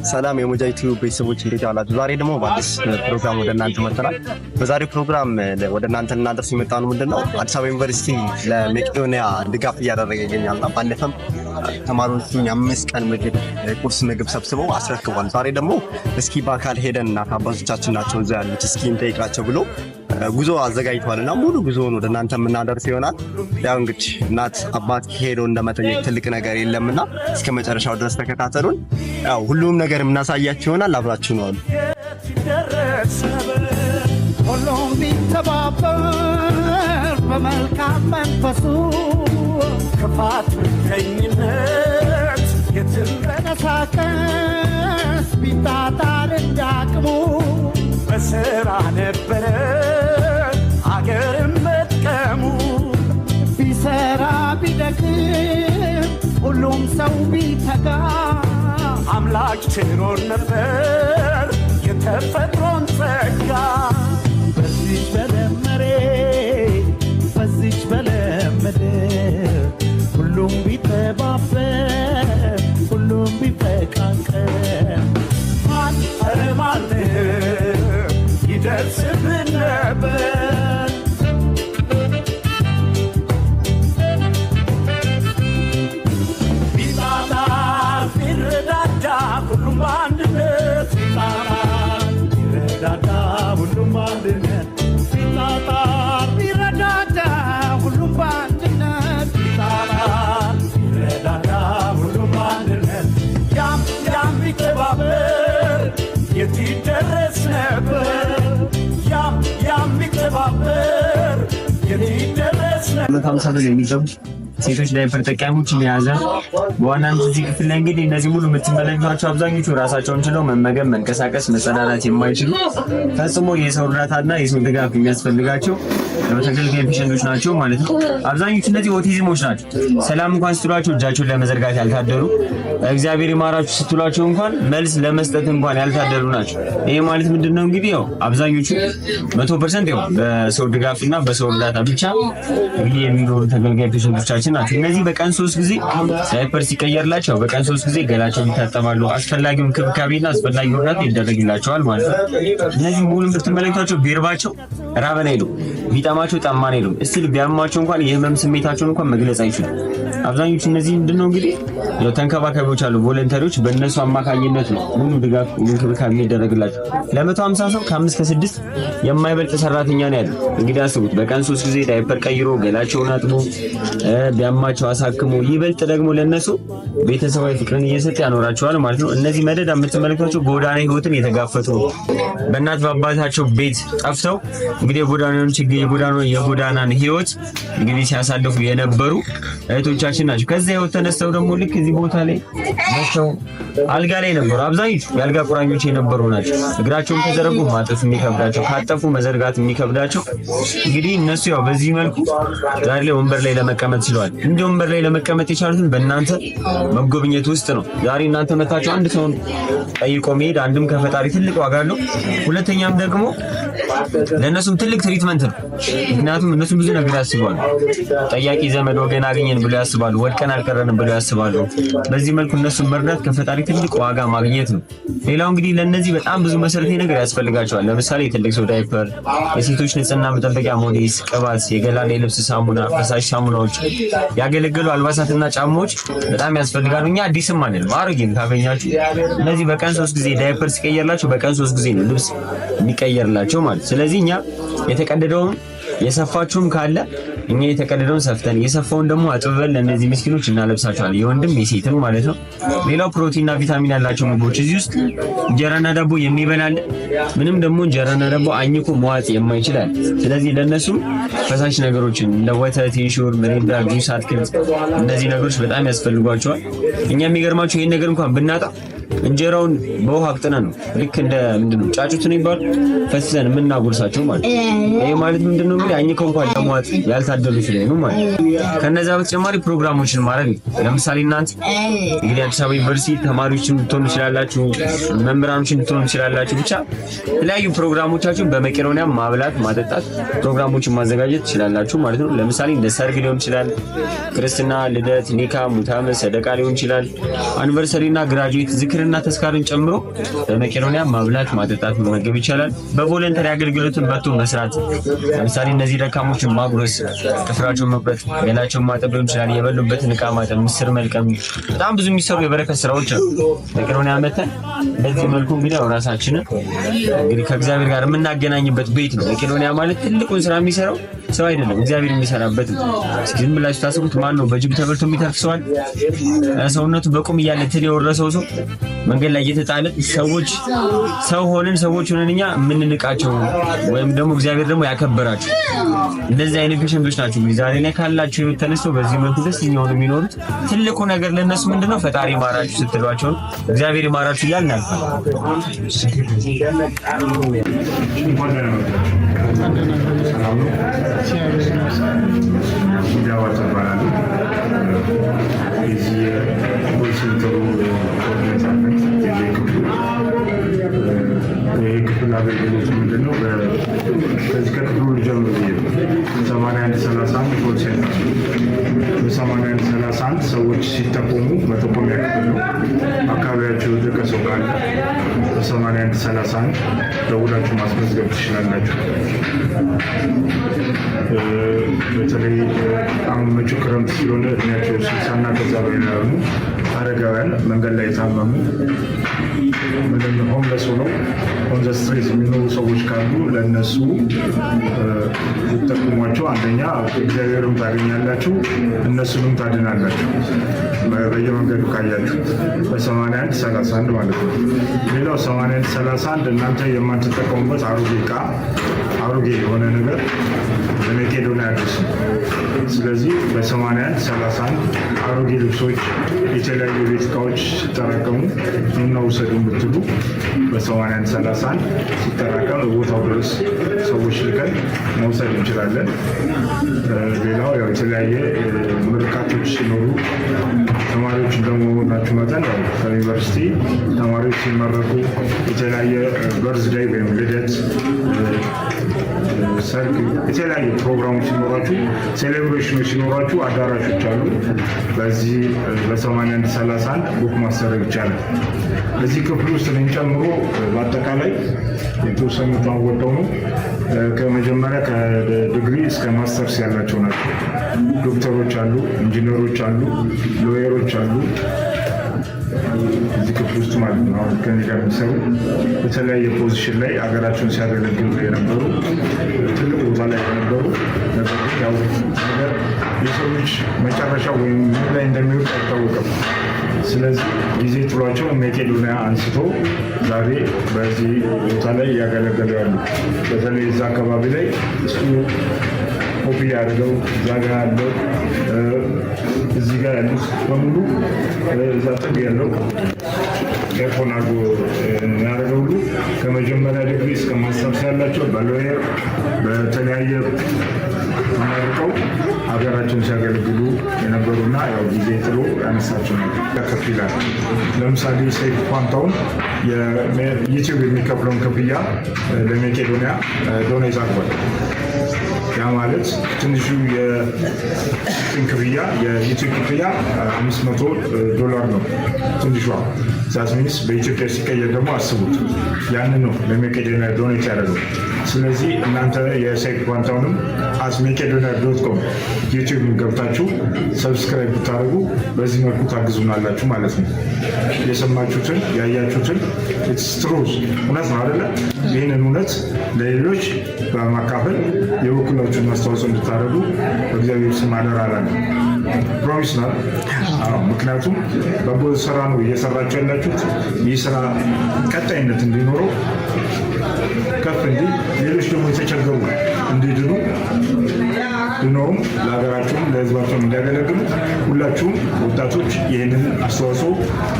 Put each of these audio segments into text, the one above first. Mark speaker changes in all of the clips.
Speaker 1: ሰላም የሞጃ ዩቲዩብ ቤተሰቦች፣ እንዴት አላችሁ? ዛሬ ደግሞ በአዲስ ፕሮግራም ወደ እናንተ መጥተናል። በዛሬው ፕሮግራም ወደ እናንተ ልናደርስ የመጣ ነው ምንድነው፣ አዲስ አበባ ዩኒቨርሲቲ ለመቄዶንያ ድጋፍ እያደረገ ይገኛልና ባለፈም ተማሪዎቹን የ5 ቀን ምግብ፣ ቁርስ ምግብ ሰብስበው አስረክቧል። ዛሬ ደግሞ እስኪ በአካል ሄደን እናት አባቶቻችን ናቸው እዛ ያሉት፣ እስኪ እንጠይቃቸው ብሎ ጉዞ አዘጋጅተዋል እና ሙሉ ጉዞውን ወደ እናንተ የምናደርስ ይሆናል። ያው እንግዲህ እናት አባት ሄዶ እንደመጠየቅ ትልቅ ነገር የለምና እስከ መጨረሻው ድረስ ተከታተሉን። ያው ሁሉም ነገር የምናሳያችሁ ይሆናል። አብራችሁ ነው አሉ።
Speaker 2: ሁሉም ቢተባበር በመልካም መንፈሱ፣ ክፋት ምቀኝነት የትም ተንቀሳቀስ ቢጣጣር እንዳቅሙ በስራ ነበረ አገርን መጥቀሙ። ቢሰራ ቢደክም ሁሉም ሰው ቢተጋ አምላክ ችሮን ነበር የተፈጥሮን ጸጋ። በዚች በለም መሬት፣ በዚች በለም ምድር ሁሉም ቢተባበር፣ ሁሉም ቢፈቃቀር ማን ኧረ ማን ይደርስብን ነበር? ቢጣጣር ቢረዳዳ ሁሉም በአንድነት፣ ቢጣጣር ቢረዳዳ ሁሉም በአንድነት፣ ቢጣጣር ቢረዳዳ ሁሉም በአንድነት፣ ቢጣጣር ቢረዳዳ ሁሉም በአንድነት፣ ያም ያም ቢተባበር የት ይደረስ ነበር? ያም ያም ቢተባበር የት ይደረስ ነበር?
Speaker 3: 150 ብር የሚገቡ ሴቶች ዳይፐር ተጠቃሚዎችን የያዘ፣ በዋናነት እዚህ ክፍል ላይ እንግዲህ እነዚህ ሙሉ የምትመለከቷቸው አብዛኞቹ ራሳቸውን ችለው መመገብ፣ መንቀሳቀስ፣ መጸዳዳት የማይችሉ፣ ፈጽሞ የሰው እርዳታና የሰው ድጋፍ የሚያስፈልጋቸው ተገልጋይ patient ኦች ናቸው ማለት ነው። አብዛኞቹ እነዚህ ኦቲዝሞች ናቸው። ሰላም እንኳን ስትሏቸው እጃቸውን ለመዘርጋት ያልታደሉ፣ እግዚአብሔር ይማራችሁ ስትሏቸው እንኳን መልስ ለመስጠት እንኳን ያልታደሉ ናቸው። ይሄ ማለት ምንድን ነው? እንግዲህ ያው አብዛኞቹ 100% ያው በሰው ድጋፍ እና በሰው እርዳታ ብቻ እንግዲህ የሚኖሩ ተገልጋይ patient ኦቻችን ናቸው። እነዚህ በቀን 3 ጊዜ ዳይፐር ሲቀየርላቸው በቀን 3 ጊዜ ገላቸውን ይታጠባሉ። አስፈላጊውን እንክብካቤና አስፈላጊው እርዳታ ይደረግላቸዋል ማለት ነው። እነዚህ ሙሉ የምትመለከቷቸው ቢርባቸው ራበን አይሉም፣ ቢጠማቸው ጠማን አይሉም። እስቲል ቢያማቸው እንኳን የህመም ስሜታቸውን እንኳን መግለጽ አይችሉም። አብዛኞቹ እነዚህ ምንድነው እንግዲህ ያው ተንከባካቢዎች አሉ፣ volunteer ኦች፣ በእነሱ አማካኝነት ነው ሙሉ ድጋፍ እንክብካቤ የሚደረግላቸው። ለ150 ሰው ከአምስት ከስድስት የማይበልጥ ሰራተኛ ነው ያለው። እንግዲህ አስቡት፣ በቀን 3 ጊዜ ዳይፐር ቀይሮ፣ ገላቸውን አጥቦ፣ ቢያማቸው አሳክሞ፣ ይበልጥ ደግሞ ለነሱ ቤተሰባዊ ፍቅርን እየሰጠ ያኖራቸዋል ማለት ነው። እነዚህ መደዳ የምትመለከቷቸው ጎዳና ህይወትን የተጋፈጡ፣ በእናት በአባታቸው ቤት ጠፍተው እንግዲህ የጎዳናውን ችግር የጎዳናን ህይወት እንግዲህ ሲያሳልፉ የነበሩ እህቶቻችን ናቸው። ከዚያ ህይወት ተነስተው ደግሞ ልክ እዚህ ቦታ ላይ መጥተው አልጋ ላይ ነበሩ። አብዛኞቹ የአልጋ ቁራኞች የነበሩ ናቸው። እግራቸውን ከዘረጉ ማጠፍ የሚከብዳቸው፣ ካጠፉ መዘርጋት የሚከብዳቸው፣ እንግዲህ እነሱ ያው በዚህ መልኩ ዛሬ ላይ ወንበር ላይ ለመቀመጥ ችለዋል። እንዲህ ወንበር ላይ ለመቀመጥ የቻሉትን በእናንተ መጎብኘት ውስጥ ነው። ዛሬ እናንተ መታችሁ አንድ ሰውን ጠይቆ መሄድ አንድም ከፈጣሪ ትልቅ ዋጋ አለው፣ ሁለተኛም ደግሞ ለእነሱም ትልቅ treatment ነው። ምክንያቱም እነሱም ብዙ ነገር ያስባሉ። ጠያቂ ዘመድ ወገን አገኘን ብለው ያስባሉ። ወድቀን አልቀረንም ብለው ያስባሉ። በዚህ መልኩ እነሱን መርዳት ከፈጣሪ ትልቅ ዋጋ ማግኘት ነው። ሌላው እንግዲህ ለእነዚህ በጣም ብዙ መሰረታዊ ነገር ያስፈልጋቸዋል። ለምሳሌ የትልቅ ሰው ዳይፐር፣ የሴቶች ንጽህና መጠበቂያ ሞዴስ፣ ቅባት፣ የገላና የልብስ ሳሙና፣ ፈሳሽ ሳሙናዎች፣ ያገለገሉ አልባሳትና ጫማዎች በጣም ያስፈልጋሉ። እኛ አዲስም አንልም፣ አሮጌም ካገኛችሁ፣ እነዚህ በቀን 3 ጊዜ ዳይፐር ሲቀየርላቸው በቀን 3 ጊዜ ነው ልብስ የሚቀየርላቸው ማለት። ስለዚህ እኛ የተቀደደውን የሰፋችሁም ካለ እኛ የተቀደደውን ሰፍተን የሰፋውን ደግሞ አጥብበን ለእነዚህ ምስኪኖች እናለብሳቸዋለን። የወንድም የሴትም ማለት ነው። ሌላው ፕሮቲንና ቪታሚን ያላቸው ምግቦች፣ እዚህ ውስጥ እንጀራና ዳቦ የሚበላል፣ ምንም ደግሞ እንጀራና ዳቦ አኝኮ መዋጥ የማይችላል። ስለዚህ ለእነሱም ፈሳሽ ነገሮችን እንደ ወተት፣ ኢንሹር፣ ሚሪንዳ፣ ጁስ፣ አትክልት፣ እነዚህ ነገሮች በጣም ያስፈልጓቸዋል። እኛ የሚገርማቸው ይህን ነገር እንኳን ብናጣ እንጀራውን በውሃ አቅጥነን ነው፣ ልክ እንደ ምንድነው ጫጩት ነው የሚባል፣ ፈስሰን የምናጎርሳቸው ማለት ነው። ይሄ ማለት ምንድነው እንግዲህ አኝከው እንኳን ለመዋጥ ያልታደሉ ስለሆኑ ማለት ነው። ከነዛ በተጨማሪ ፕሮግራሞችን ማድረግ፣ ለምሳሌ እናንተ እንግዲህ አዲስ አበባ ዩኒቨርሲቲ ተማሪዎችን ልትሆኑ ትችላላችሁ፣ መምህራኖችን ልትሆኑ ትችላላችሁ። ብቻ የተለያዩ ፕሮግራሞቻችሁን በመቄዶንያ ማብላት ማጠጣት ፕሮግራሞችን ማዘጋጀት ትችላላችሁ ማለት ነው። ለምሳሌ እንደ ሰርግ ሊሆን ይችላል፣ ክርስትና፣ ልደት፣ ኒካ፣ ሙታመት፣ ሰደቃ ሊሆን ይችላል፣ anniversary እና graduate፣ ዝክርና የሙስና ተስካርን ጨምሮ በመቄዶንያ ማብላት፣ ማጠጣት፣ መመገብ ይቻላል። በ voluntary አገልግሎትን መጥቶ መስራት፣ ለምሳሌ እነዚህ ደካሞችን ማጉረስ፣ ጥፍራቸውን መቁረጥ፣ ገላቸውን ማጠብ ሊሆን ይችላል። የበሉበትን እቃ ማጠብ፣ ምስር መልቀም፣ በጣም ብዙ የሚሰሩ የበረከት ስራዎች አሉ። መቄዶንያ መተን በዚህ መልኩ እንግዲህ ያው ራሳችንን እንግዲህ ከእግዚአብሔር ጋር የምናገናኝበት ቤት ነው። መቄዶንያ ማለት ትልቁን ስራ የሚሰራው ሰው አይደለም፣ እግዚአብሔር የሚሰራበት ነው። እስኪ ዝም ብላችሁ ታስቡት። ማን ነው በጅብ ተበልቶ የሚተርፍ ሰው አለ? ሰውነቱ በቁም እያለ ትል የወረሰው ሰው መንገድ ላይ እየተጣለ፣ ሰዎች ሰው ሆነን፣ ሰዎች ሆነን እኛ የምንንቃቸው ወይም ደግሞ እግዚአብሔር ደግሞ ያከበራቸው እንደዚህ አይነት patient ኦች ናቸው። እንግዲህ ዛሬ ላይ ካላቸው ህይወት ተነስተው በዚህ መልኩ ደስተኛ ሆነው የሚኖሩት። ትልቁ ነገር ለእነሱ ምንድነው? ፈጣሪ ይማራችሁ ስትሏቸው እግዚአብሔር ይማራችሁ እያልን እናልፋለን።
Speaker 4: እንኳን ደህና መጣችሁ። ሰላም ነው። ዳዋ እባላለሁ። የዚህ የ call center ኡ coordinator ነኝ። የዚህ ክፍሉ ይህ ክፍል አገልግሎቱ ምንድን ነው? ከዚህ ከክፍሉ ልጀምር ብዬ ነው። 8131 call center፣ በ8131 ሰዎች ሲጠቆሙ መጠቆሚያ ክፍል ነው። አካባቢያቸው የወደቀ ሰው ካለ በ8131 ደውላችሁ ማስመዝገብ ትችላላችሁ። በተለይ አሁን መጪው ክረምት ስለሆነ እድሜያቸው 60ና ከዛ በላይ ያሉ አረጋውያን፣ መንገድ ላይ የታመሙ፣ ምንም homeless ሆነው on the street የሚኖሩ ሰዎች ካሉ ለእነሱ ብትጠቁሟቸው አንደኛ እግዚአብሔርም ታገኛላችሁ፣ እነሱንም ታድናላችሁ። በየመንገዱ ካያችሁ በ8131 ማለት ነው። ሌላው 8131 እናንተ የማትጠቀሙበት አሮጌ እቃ፣ አሮጌ የሆነ ነገር ለመቄዶንያ አዲስ ነው። ስለዚህ በ8131 አሮጌ ልብሶች፣ የተለያዩ የቤት እቃዎች ሲጠራቀሙ ኑና ውሰዱ ብትሉ በ8131 ሲጠራቀም ቦታው ድረስ ሰዎች ልከን መውሰድ እንችላለን። ሌላው ያው የተለያየ ምርቃቶች ሲኖሩ፣ ተማሪዎች እንደመሆናችሁ መጠን ያው ከዩኒቨርሲቲ ተማሪዎች ሲመረቁ፣ የተለያየ birthday ወይም ልደት፣ ሰርግ፣ የተለያዩ ፕሮግራሞች ሲኖራችሁ፣ celebration ኖች ሲኖራችሁ አዳራሾች አሉ። በዚህ በ8131 book ማስደረግ ይቻላል። በዚህ ክፍል ውስጥ እኔን ጨምሮ በአጠቃላይ የተወሰኑት ወደው ነው። ከመጀመሪያ ከዲግሪ እስከ ማስተርስ ያላቸው ናቸው። ዶክተሮች አሉ፣ ኢንጂነሮች አሉ፣ lawyer ኦች አሉ እዚህ ክፍል ውስጥ ማለት ነው። አሁን ከኔ ጋር የሚሰሩ በተለያየ position ላይ ሀገራቸውን ሲያገለግሉ የነበሩ፣ ትልቅ ቦታ ላይ የነበሩ፣ ነገር ግን ያው ነገር የሰው ልጅ መጨረሻ ወይም ምን ላይ እንደሚወድቅ አይታወቅም። ስለዚህ ጊዜ ጥሏቸው መቄዶንያ አንስቶ ዛሬ በዚህ ቦታ ላይ እያገለገሉ ያሉ፣ በተለይ እዛ አካባቢ ላይ እሱ ኮፒ አድርገው እዛ ጋ ያለው፣ እዚህ ጋር ያሉት በሙሉ፣ እዛ ጥግ ያለው earphone አድርጎ ያደረገው ሁሉ ከመጀመሪያ ዲግሪ እስከ ማስተርስ ያላቸው፣ በ lawyer በተለያየ ተመርቀው ሀገራቸውን ሲያገለግሉ የነበሩና ያው ጊዜ ጥሎ ያነሳቸው ነው። ከፍ ይላል። ለምሳሌ ሰይፉ ፋንታሁን ዩቲዩብ የሚከፍለውን ክፍያ ለመቄዶንያ donate አድርጓል። ያ ማለት ትንሹ የእንትን ክፍያ፣ የዩቲዩብ ክፍያ 500 ዶላር ነው ትንሿ። That means በኢትዮጵያ ሲቀየር ደግሞ አስቡት። ያንን ነው ለመቄዶንያ donate ያደረገው። ስለዚህ እናንተ የሰይፉ ፋንታሁንም @መቄዶንያ.com ዩቲዩብ ገብታችሁ subscribe ብታደርጉ በዚህ መልኩ ታግዙናላችሁ ማለት ነው። የሰማችሁትን ያያችሁትን truth እውነት ነው አይደለ? ይህንን እውነት ለሌሎች በማካፈል የበኩላችሁን አስተዋጽኦ እንድታደርጉ በእግዚአብሔር ስም አደራ እላለሁ። Promise ነው። ምክንያቱም በጎ ስራ ነው እየሰራችሁ ያላችሁት። ይህ ስራ ቀጣይነት እንዲኖረው፣ ከፍ እንዲል፣ ሌሎች ደግሞ የተቸገሩ እንዲድኑ፣ ድነውም ለሀገራቸውም ለሕዝባቸውም እንዲያገለግሉ ሁላችሁም ወጣቶች ይህንን አስተዋጽኦ፣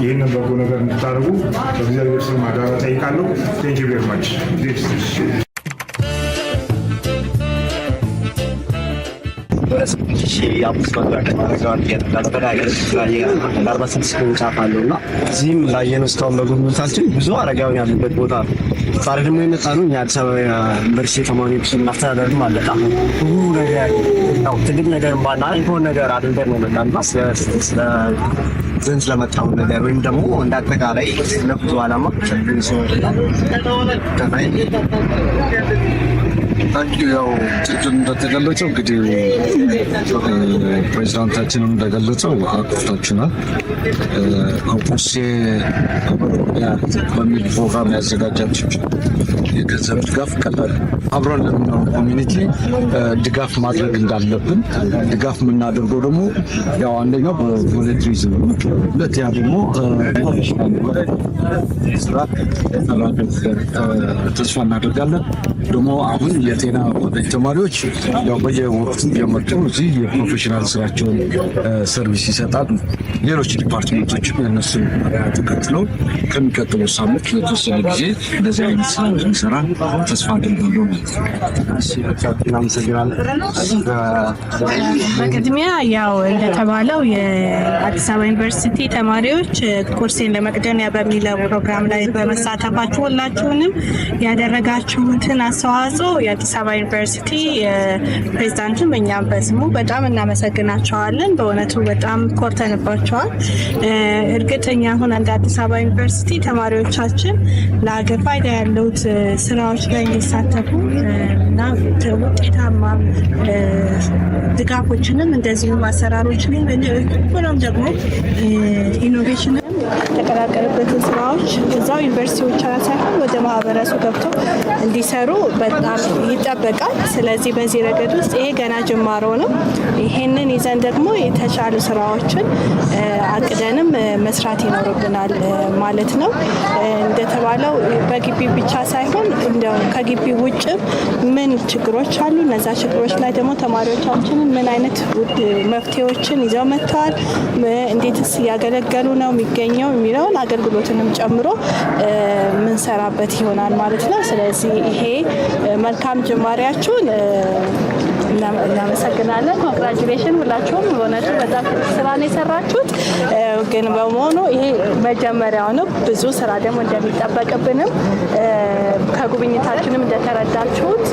Speaker 4: ይህንን በጎ ነገር እንድታደርጉ በእግዚአብሔር ስም አደራ ጠይቃለሁ። Thank you very much።
Speaker 1: ወደ 8500 አረጋውያን 46 ቅርንጫፍ አለው እና እዚህም ላየነው እስካሁን በጉብኝታችን ብዙ አረጋውያን ያሉበት ቦታ ነው። ዛሬ ደግሞ የመጣነው እኛ አዲስ አበባ ዩኒቨርሲቲ ተማሪዎች አስተዳደርም አለ ብዙ ነገር ያው ትልቅ ነገር ባና የሆነ ነገር አድርገን ነው የመጣነው እና ስለ ዘንድ ስለመጣው ነገር ወይም ደግሞ እንደ አጠቃላይ ለብዙ ዓላማ
Speaker 5: Thank you። ያው ቅድም እንደተገለጸው እንግዲህ ፕሬዚዳንታችንም እንደገለጸው አቅርታችናል ቁርሴ በሚል ፕሮግራም ያዘጋጃችሁ የገንዘብ ድጋፍ ቀላል አብረን ለምናው community ድጋፍ ማድረግ እንዳለብን፣ ድጋፍ የምናደርገው ደግሞ ያው አንደኛው በ volunteerism ነው። ሁለተኛ ደግሞ professional ስራ ተስፋ እናደርጋለን። ደግሞ አሁን የጤና ኮሌጅ ተማሪዎች ያው በየወቅቱ እየመጡ እዚህ የ professional ስራቸውን service ይሰጣሉ። ሌሎች department ኦችም የእነሱን ተከትለው ከሚቀጥለው ሳምንት ለተወሰነ ጊዜ እንደዚህ አይነት ስራ እንደሚሰራ ተስፋ አደርጋለሁ ማለት ነው።
Speaker 1: እናመሰግናለን።
Speaker 6: በቅድሚያ ያው እንደተባለው የአዲስ አበባ ዩኒቨርሲቲ ተማሪዎች ቁርሴን ለመቄዶንያ በሚለው ፕሮግራም ላይ በመሳተፋችሁ ሁላችሁንም ያደረጋችሁትን አስተዋጽኦ የአዲስ አበባ ዩኒቨርሲቲ ፕሬዚዳንቱን እኛም በስሙ በጣም እናመሰግናቸዋለን። በእውነቱ በጣም ኮርተንባቸዋል። እርግጠኛ አሁን እንደ አዲስ አበባ ዩኒቨርሲቲ ተማሪዎቻችን ለሀገር ፋይዳ ያሉት ስራዎች ላይ እንዲሳተፉ እና ውጤታማ ድጋፎችንም እንደዚሁም አሰራሮችንም ብሎም ደግሞ innovation የተቀላቀለበትን ስራዎች እዛው ዩኒቨርሲቲዎች ሳይሆን ወደ ማህበረሰቡ ገብተው እንዲሰሩ በጣም ይጠበቃል። ስለዚህ በዚህ ረገድ ውስጥ ይሄ ገና ጅማሮ ነው። ይሄንን ይዘን ደግሞ የተሻሉ ስራዎችን አቅደንም መስራት ይኖርብናል ማለት ነው። እንደተባለው በግቢ ብቻ ሳይሆን እንደው ከግቢ ውጭም ምን ችግሮች አሉ፣ እነዛ ችግሮች ላይ ደግሞ ተማሪዎቻችንን ምን አይነት መፍትሄዎችን ይዘው መጥተዋል፣ እንዴትስ እያገለገሉ ነው የሚገኘው የሚለውን አገልግሎትንም ጨምሮ ምንሰራበት ይሆናል ማለት ነው። ስለዚህ ይሄ መልካም ጅማሬያችሁን እናመሰግናለን። Congratulation ሁላችሁም። በእውነቱ በጣም ስራ ነው የሰራችሁት። ግን በመሆኑ ይሄ መጀመሪያው ነው። ብዙ ስራ ደግሞ እንደሚጠበቅብንም ከጉብኝታችንም እንደተረዳችሁት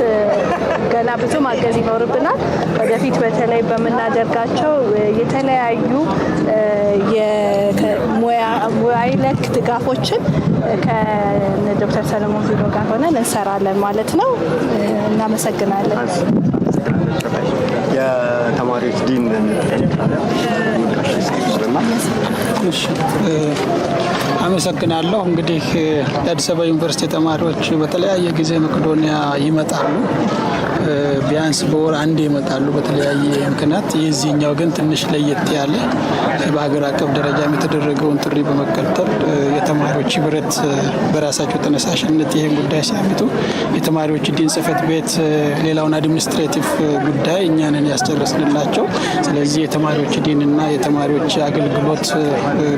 Speaker 6: ገና ብዙ ማገዝ ይኖርብናል። ወደፊት በተለይ በምናደርጋቸው የተለያዩ ሙያዊ ነክ ድጋፎችን ከዶክተር ሰለሞን ቢሮ ጋር ሆነን እንሰራለን ማለት ነው። እናመሰግናለን።
Speaker 1: የተማሪዎች ዲን።
Speaker 7: አመሰግናለሁ። እንግዲህ የአዲስ አበባ ዩኒቨርሲቲ ተማሪዎች በተለያየ ጊዜ መቄዶንያ ይመጣሉ። ቢያንስ በወር አንዴ ይመጣሉ በተለያየ ምክንያት። የዚህኛው ግን ትንሽ ለየት ያለ በሀገር አቀፍ ደረጃም የተደረገውን ጥሪ በመከተል የተማሪዎች ህብረት በራሳቸው ተነሳሽነት ይህን ጉዳይ ሲያመጡ የተማሪዎች ዲን ጽህፈት ቤት ሌላውን administrative ጉዳይ እኛንን ያስጨረስንላቸው። ስለዚህ የተማሪዎች ዲንና የተማሪዎች አገልግሎት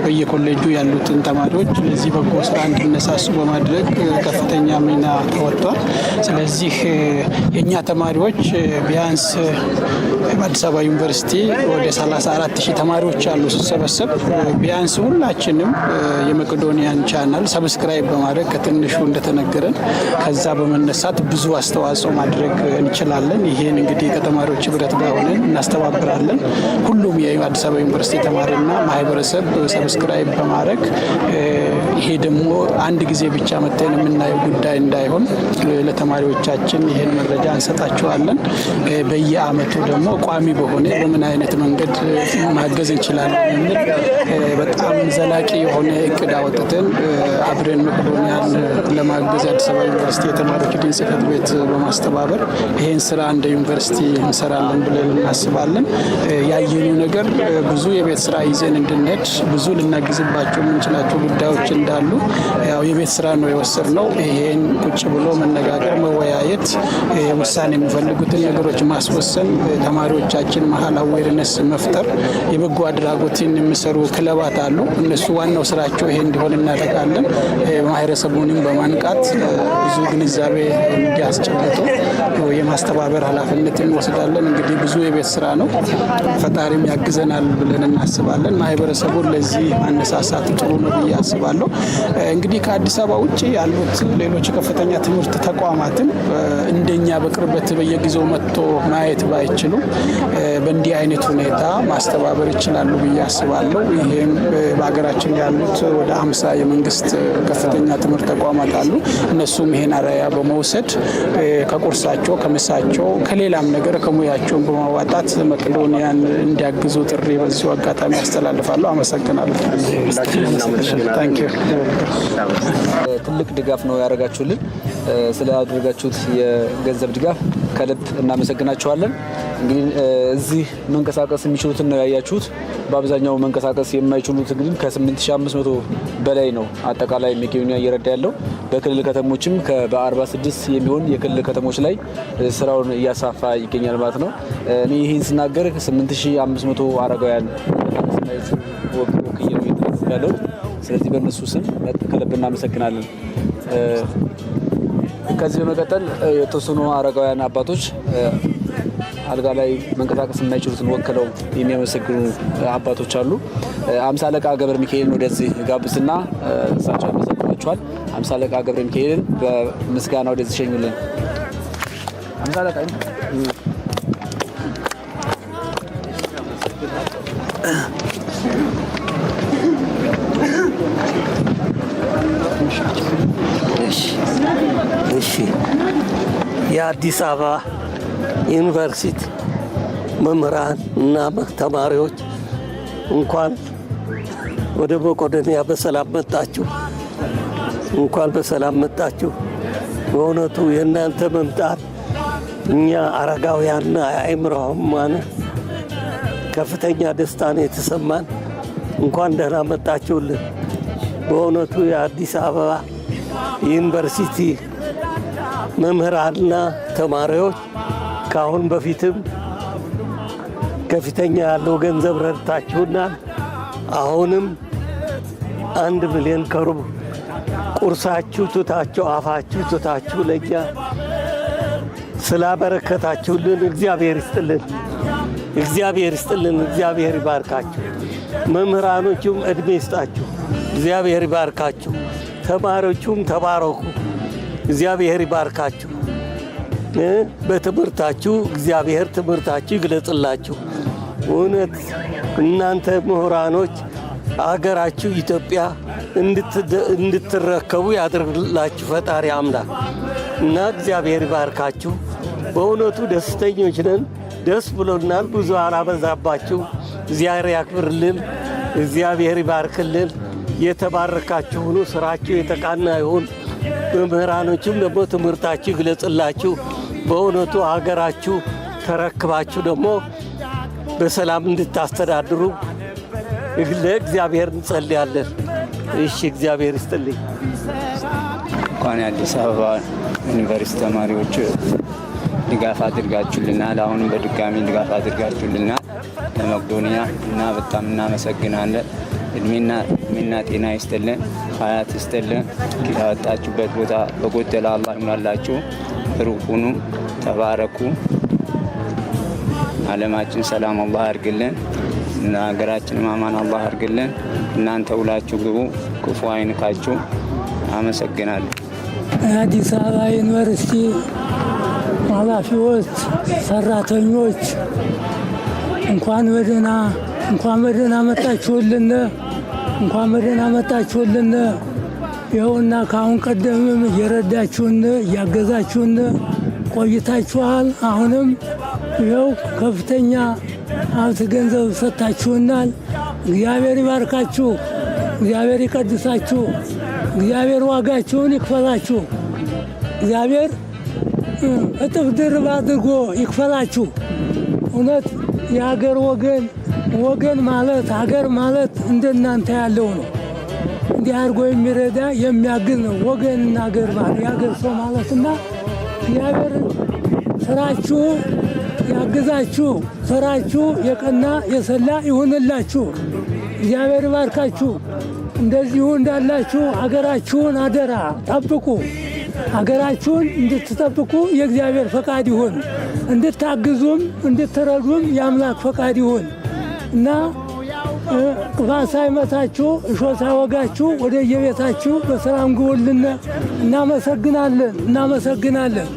Speaker 7: በየኮሌጁ ያሉትን ተማሪዎች ለዚህ በጎ ስራ እንዲነሳሱ በማድረግ ከፍተኛ ሚና ተወጥቷል። ስለዚህ የእኛ ተማሪዎች ቢያንስ በአዲስ አበባ ዩኒቨርሲቲ ወደ 34 ሺህ ተማሪዎች አሉ። ሲሰበሰብ ቢያንስ ሁላችንም የመቄዶንያን channel subscribe በማድረግ ከትንሹ እንደተነገረን ከዛ በመነሳት ብዙ አስተዋጽኦ ማድረግ እንችላለን። ይህን እንግዲህ ከተማሪዎች ህብረት ጋር ሆነን እናስተባብራለን። ሁሉም የአዲስ አበባ ዩኒቨርሲቲ ተማሪና ማህበረሰብ subscribe በማድረግ ይሄ ደግሞ አንድ ጊዜ ብቻ መጥተን የምናየው ጉዳይ እንዳይሆን ለተማሪዎቻችን ይህን መረጃ እንሰጣቸዋለን። በየአመቱ ደግሞ ቋሚ በሆነ በምን አይነት መንገድ ማገዝ እንችላለን የሚል በጣም ዘላቂ የሆነ እቅድ አወጥተን አብረን መቄዶንያን ለማገዝ የአዲስ አበባ ዩኒቨርሲቲ የተማሪዎች ዲን ጽህፈት ቤት በማስተባበር ይህን ስራ እንደ ዩኒቨርሲቲ እንሰራለን ብለን እናስባለን። ያየነው ነገር ብዙ የቤት ስራ ይዘን እንድንሄድ ብዙ ልናግዝባቸው የምንችላቸው ጉዳዮች እንዳሉ ያው የቤት ስራ ነው የወሰድነው። ይሄን ቁጭ ብሎ መነጋገር፣ መወያየት፣ ውሳኔ የሚፈልጉትን ነገሮች ማስወሰን፣ ተማሪዎቻችን መሀል awareness መፍጠር፣ የበጎ አድራጎትን የሚሰሩ ክለባት አሉ። እነሱ ዋናው ስራቸው ይሄ እንዲሆን እናደርጋለን። ማህበረሰቡንም በማንቃት ብዙ ግንዛቤ እንዲያስጨብጡ የማስተባበር ኃላፊነት እንወስዳለን። እንግዲህ ብዙ የቤት ስራ ነው። ፈጣሪም ያግዘናል ብለን እናስባለን። ማህበረሰቡን ለዚህ ማነሳሳት ጥሩ ነው ብዬ አስባለሁ። እንግዲህ ከአዲስ አበባ ውጭ ያሉት ሌሎች ከፍተኛ ትምህርት ተቋማትም እንደኛ በቅርበት በየጊዜው መጥቶ ማየት ባይችሉም በእንዲህ አይነት ሁኔታ ማስተባበር ይችላሉ ብዬ አስባለሁ። ይሄም በሀገራችን ያሉት ወደ 50 የመንግስት ከፍተኛ ትምህርት ተቋማት አሉ። እነሱም ይሄን አርአያ በመውሰድ ከቁርሳቸው፣ ከምሳቸው፣ ከሌላም ነገር ከሙያቸውን በማዋጣት መቄዶንያን እንዲያግዙ ጥሪ በዚሁ አጋጣሚ ያስተላልፋለሁ። አመሰግናለሁ። Thank you።
Speaker 8: ትልቅ ድጋፍ ነው ያደረጋችሁልን። ስላደረጋችሁት የገንዘብ ድጋፍ ከልብ እናመሰግናችኋለን። እንግዲህ እዚህ መንቀሳቀስ የሚችሉትን ነው ያያችሁት። በአብዛኛው መንቀሳቀስ የማይችሉት እንግዲህ ከ8500 በላይ ነው አጠቃላይ መቄዶንያ እየረዳ ያለው። በክልል ከተሞችም በ46 የሚሆን የክልል ከተሞች ላይ ስራውን እያስፋፋ ይገኛል ማለት ነው። እኔ ይህን ስናገር 8500 አረጋውያን መንቀሳቀስ የማይችሉ ወክዬ ነው እየተናገርኩ ያለሁት። ስለዚህ በእነሱ ስም ከልብ እናመሰግናለን። ከዚህ በመቀጠል የተወሰኑ አረጋውያን አባቶች አልጋ ላይ መንቀሳቀስ የማይችሉትን ወክለው የሚያመሰግኑ አባቶች አሉ። አምሳ አለቃ ገብረ ሚካኤልን ወደዚህ ጋብዝና እሳቸው ያመሰግኗቸዋል። አምሳ አለቃ ገብረ ሚካኤልን በምስጋና ወደዚህ ሸኙልን። አምሳ አለቃ።
Speaker 9: እሺ፣ የአዲስ አበባ ዩኒቨርሲቲ መምህራን እና ተማሪዎች፣ እንኳን ወደ መቄዶንያ በሰላም መጣችሁ። እንኳን በሰላም መጣችሁ። በእውነቱ የእናንተ መምጣት እኛ አረጋውያንና የአእምሮ ሕሙማን ከፍተኛ ደስታ ነው የተሰማን። እንኳን ደህና መጣችሁልን። በእውነቱ የአዲስ አበባ ዩኒቨርሲቲ መምህራንና ተማሪዎች ከአሁን በፊትም ከፍተኛ ያለው ገንዘብ ረድታችሁናል። አሁንም 1.5 ሚሊዮን ቁርሳችሁ ትታችሁ፣ አፋችሁ ትታችሁ ለእኛ ስላበረከታችሁልን እግዚአብሔር ይስጥልን፣ እግዚአብሔር ይስጥልን፣ እግዚአብሔር ይባርካችሁ። መምህራኖቹም እድሜ ይስጣችሁ፣ እግዚአብሔር ይባርካችሁ። ተማሪዎቹም ተባረኩ፣ እግዚአብሔር ይባርካችሁ። በትምህርታችሁ እግዚአብሔር ትምህርታችሁ ይግለጽላችሁ። እውነት እናንተ ምሁራኖች አገራችሁ ኢትዮጵያ እንድትረከቡ ያድርግላችሁ ፈጣሪ አምላክ እና እግዚአብሔር ይባርካችሁ። በእውነቱ ደስተኞች ነን፣ ደስ ብሎናል። ብዙ አላበዛባችሁ። እግዚአብሔር ያክብርልን፣ እግዚአብሔር ይባርክልን። የተባረካችሁ ሁኑ። ስራችሁ የተቃና ይሁን። መምህራኖችም ደግሞ ትምህርታችሁ ይግለጽላችሁ። በእውነቱ ሀገራችሁ ተረክባችሁ ደግሞ በሰላም እንድታስተዳድሩ ለእግዚአብሔር እንጸልያለን። እሺ፣ እግዚአብሔር ይስጥልኝ።
Speaker 10: እንኳን የአዲስ አበባ ዩኒቨርሲቲ ተማሪዎች ድጋፍ አድርጋችሁልናል። አሁንም በድጋሚ ድጋፍ አድርጋችሁልናል ለመቄዶንያ እና በጣም እናመሰግናለን። እድሜና ጤና ይስጥልን፣ ሀያት ይስጥልን። ያወጣችሁበት ቦታ በጎደለ አላህ ይሙላላችሁ። ብሩክ ሁኑ፣ ተባረኩ። አለማችን ሰላም አላህ ያርግልን። ሀገራችን አማን አላህ ያርግልን። እናንተ ውላችሁ ግቡ፣ ክፉ አይንካችሁ። አመሰግናለሁ።
Speaker 11: የአዲስ አበባ ዩኒቨርሲቲ ኃላፊዎች፣ ሰራተኞች፣ እንኳን በደህና መጣችሁልን፣ እንኳን በደህና መጣችሁልን። ይኸውና ከአሁን ቀደምም እየረዳችሁን እያገዛችሁን ቆይታችኋል። አሁንም ይኸው ከፍተኛ ሀብት ገንዘብ ሰጥታችሁናል። እግዚአብሔር ይባርካችሁ፣ እግዚአብሔር ይቀድሳችሁ፣ እግዚአብሔር ዋጋችሁን ይክፈላችሁ። እግዚአብሔር እጥፍ ድርብ አድርጎ ይክፈላችሁ። እውነት የሀገር ወገን፣ ወገን ማለት፣ ሀገር ማለት እንደናንተ ያለው ነው። እንዲህ አድርጎ የሚረዳ የሚያግዝ ነው ወገንና አገር ማለት የአገር ሰው ማለትና እግዚአብሔር ስራችሁ ያግዛችሁ፣ ስራችሁ የቀና የሰላ ይሁንላችሁ። እግዚአብሔር ይባርካችሁ። እንደዚሁ እንዳላችሁ አገራችሁን አደራ ጠብቁ። አገራችሁን እንድትጠብቁ የእግዚአብሔር ፈቃድ ይሁን። እንድታግዙም እንድትረዱም የአምላክ ፈቃድ ይሁን እና ቅፋት ሳይመታችሁ እሾህ ሳይወጋችሁ ወደ የቤታችሁ በሰላም ግቡልን። እናመሰግናለን፣ እናመሰግናለን።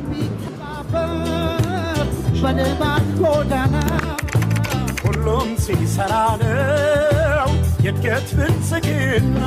Speaker 2: በልማት ጎዳና ሁሉም ሲሰራ ነው የእድገት ብልጽግና።